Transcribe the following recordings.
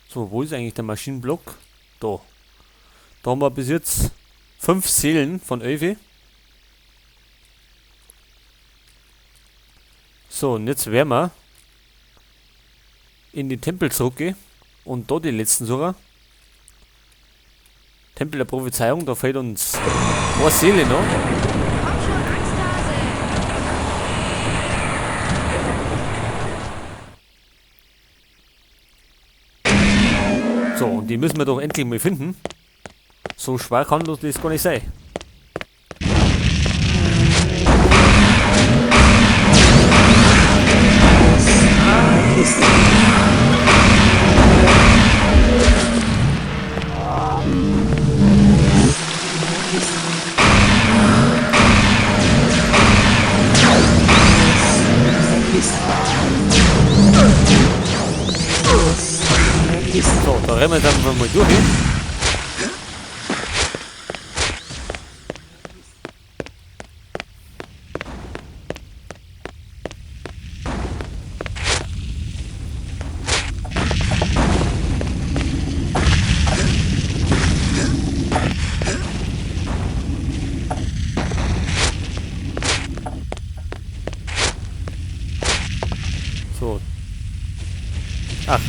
So, wo ist eigentlich der Maschinenblock? Da. Da haben wir bis jetzt 5 Seelen von 11. So, und jetzt werden wir in den Tempel zurückgehen und da die letzten suchen. Tempel der Prophezeiung, da fehlt uns eine Seele noch. Komm schon, Angsthase! So, und die müssen wir doch endlich mal finden. So schwer kann das gar nicht sein. So, da rennen wir jetzt einfach mal durch. So. Ach.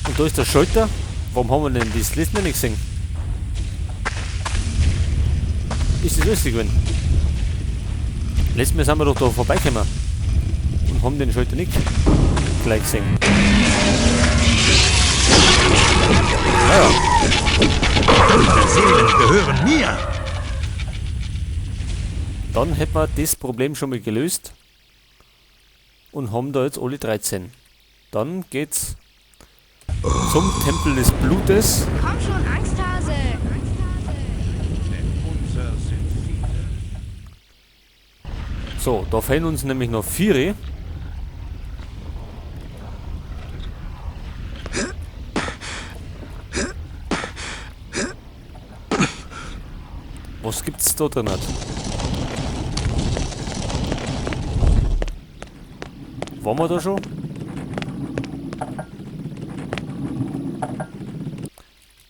Und da ist der Schalter. Warum haben wir denn das letzte Mal nicht gesehen? Ist das lustig gewesen? Letztes Mal sind wir doch da vorbeigekommen. Und haben den Schalter nicht gleich gesehen. Naja. Eure Seelen gehören mir. Dann hätten wir das Problem schon mal gelöst. Und haben da jetzt alle 13. Dann geht's zum Tempel des Blutes. Komm schon, Angsthase! So, da fehlen uns nämlich noch 4. Was gibt's da drin? Waren wir da schon?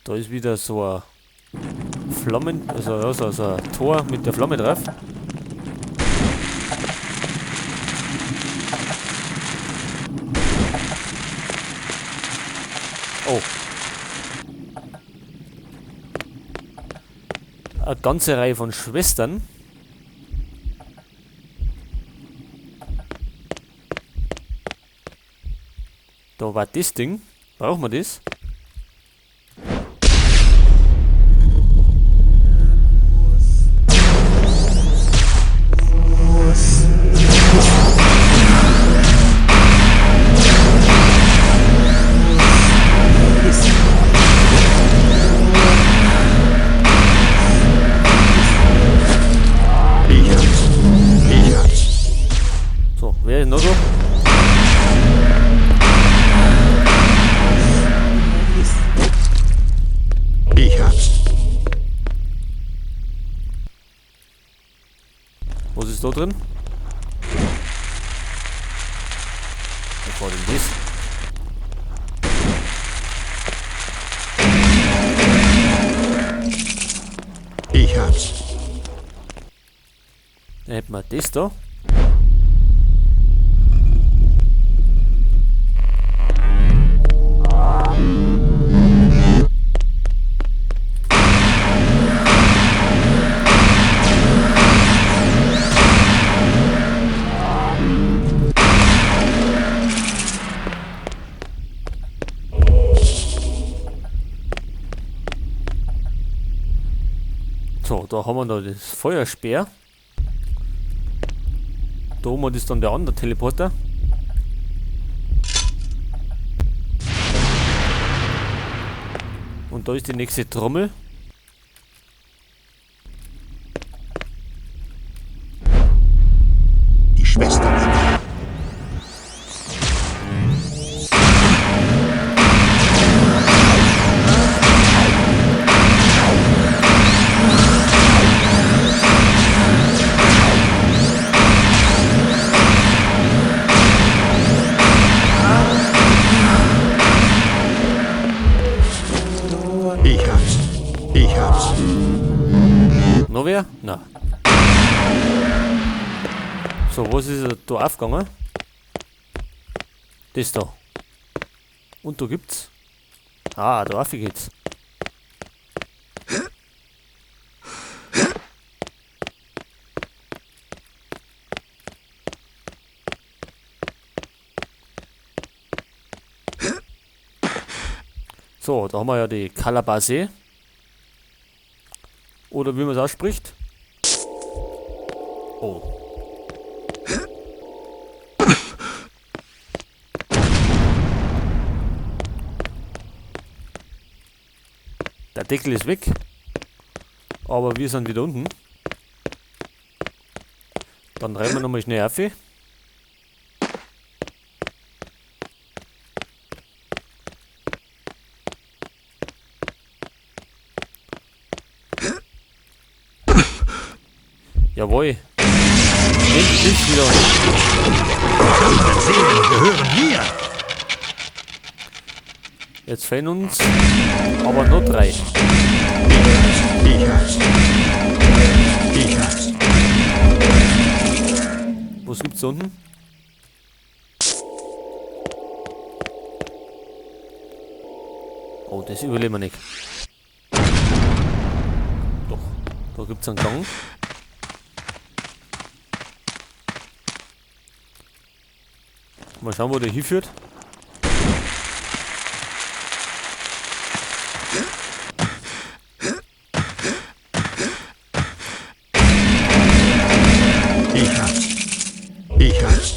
Da ist wieder so ein Flammen, also, ja, so, so ein Tor mit der Flamme drauf. Oh. Eine ganze Reihe von Schwestern. Da war das Ding. Brauchen wir das? So, wer ist noch so? Ich hab's. Was ist da drin? Was war denn das? Ich hab's. Dann hätten wir das da. So, da haben wir noch das Feuerspeer. Da oben ist dann der andere Teleporter. Und da ist die nächste Trommel. Die Schwester. wer? Na. So, was ist da aufgegangen? Das da. Und da gibt's. Ah, da auf geht's. So, da haben wir ja die Kalabasse. Oder wie man es ausspricht. Oh. Der Deckel ist weg. Aber wir sind wieder unten. Dann rennen wir nochmal schnell auf. Jawohl. Endlich wieder. Unsere Seelen gehören mir. Jetzt fehlen uns aber nur 3. Ich hab's. Ich hab's. Was gibt's da unten? Oh, das überleben wir nicht. Doch, da gibt's einen Gang. Mal schauen, wo der hinführt. Ich hab's. Ich hab's.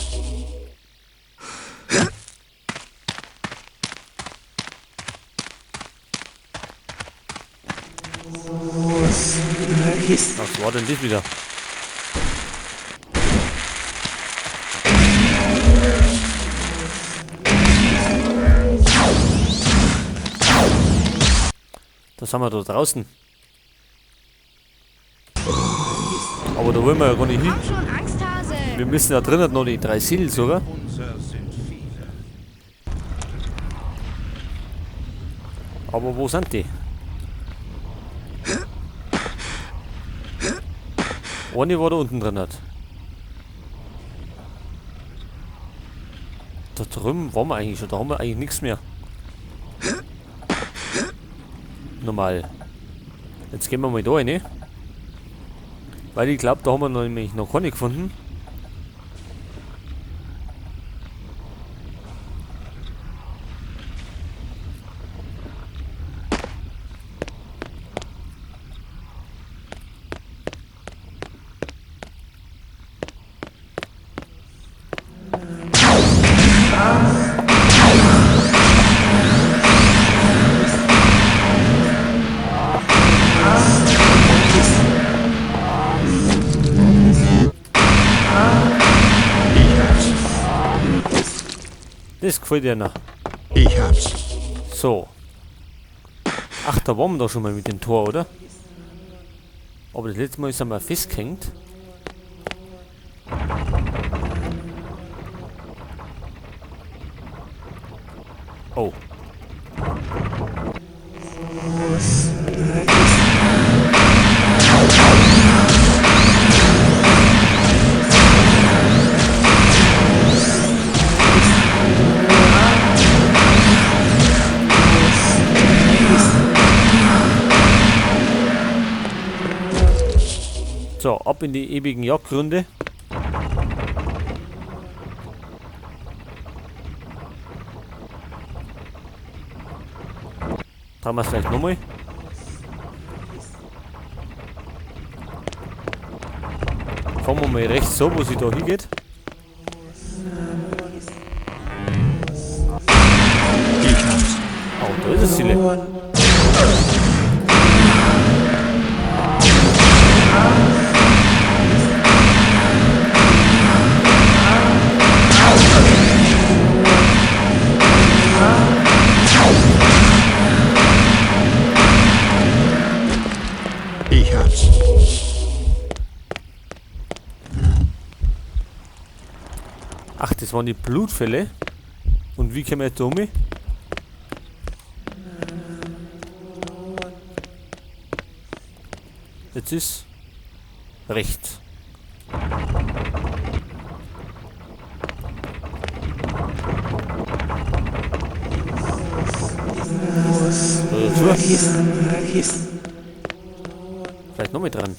Was war denn das wieder? Da sind wir da draußen. Aber da wollen wir ja gar nicht hin. Komm schon, Angsthase. Wir müssen da drinnen noch die 3 Seelen sogar. Aber wo sind die? Eine war da unten drin. Hat. Da drüben waren wir eigentlich schon. Da haben wir eigentlich nichts mehr. Normal. Jetzt gehen wir mal da rein. Weil ich glaub, da haben wir nämlich noch keine gefunden. Das gefällt dir noch. Ich hab's. So. Ach, da waren wir doch schon mal mit dem Tor, oder? Aber das letzte Mal ist er mal festgehängt. Oh. So, ab in die ewigen Jagdgründe. Trauen wir es vielleicht nochmal. Fahren wir mal rechts so, wo sie da hingeht. Oh, da ist es, Sille. Ich hab's. Ach, das waren die Blutfälle. Und wie kommen wir jetzt da um? Jetzt ist... Rechts. So, vielleicht noch mit dran.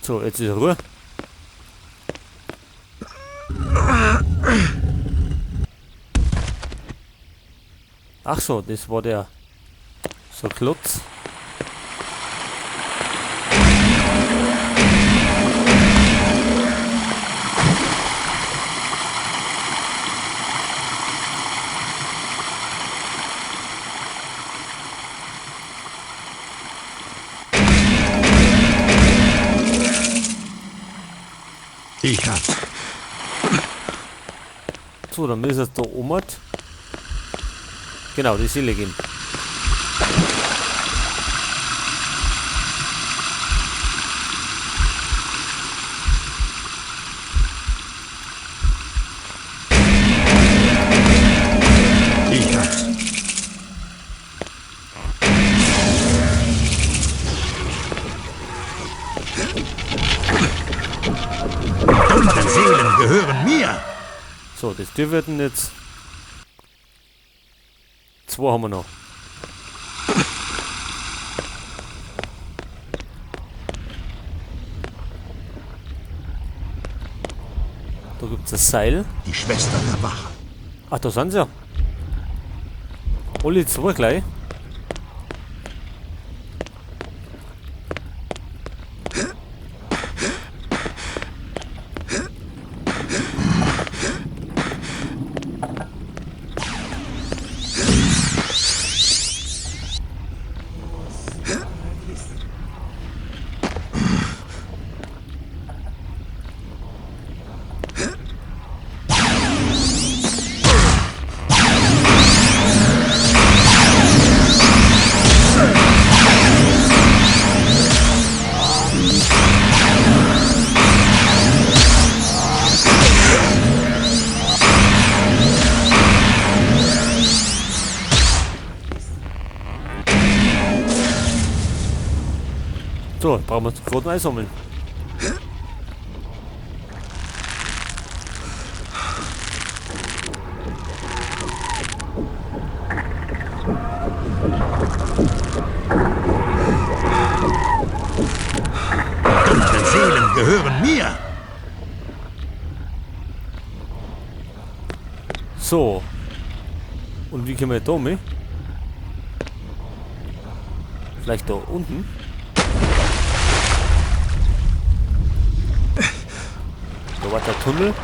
So, jetzt ist Ruhe. Ach so, das war der so Klotz. Ich hab's. So, dann müssen wir da oben. Genau, die Seele geben. Ich hab's. Dunkle Seelen gehören mir. So, das Tür werden jetzt. Zwei haben wir noch. Da gibt's ein Seil. Die Schwestern erwachen. Ach, da sind sie ja. Alle zwei gleich. So, brauchen wir gerade einsammeln. Dunkle Seelen gehören mir. So. Und wie kommen wir da mit? Vielleicht da unten? Da war der Tunnel.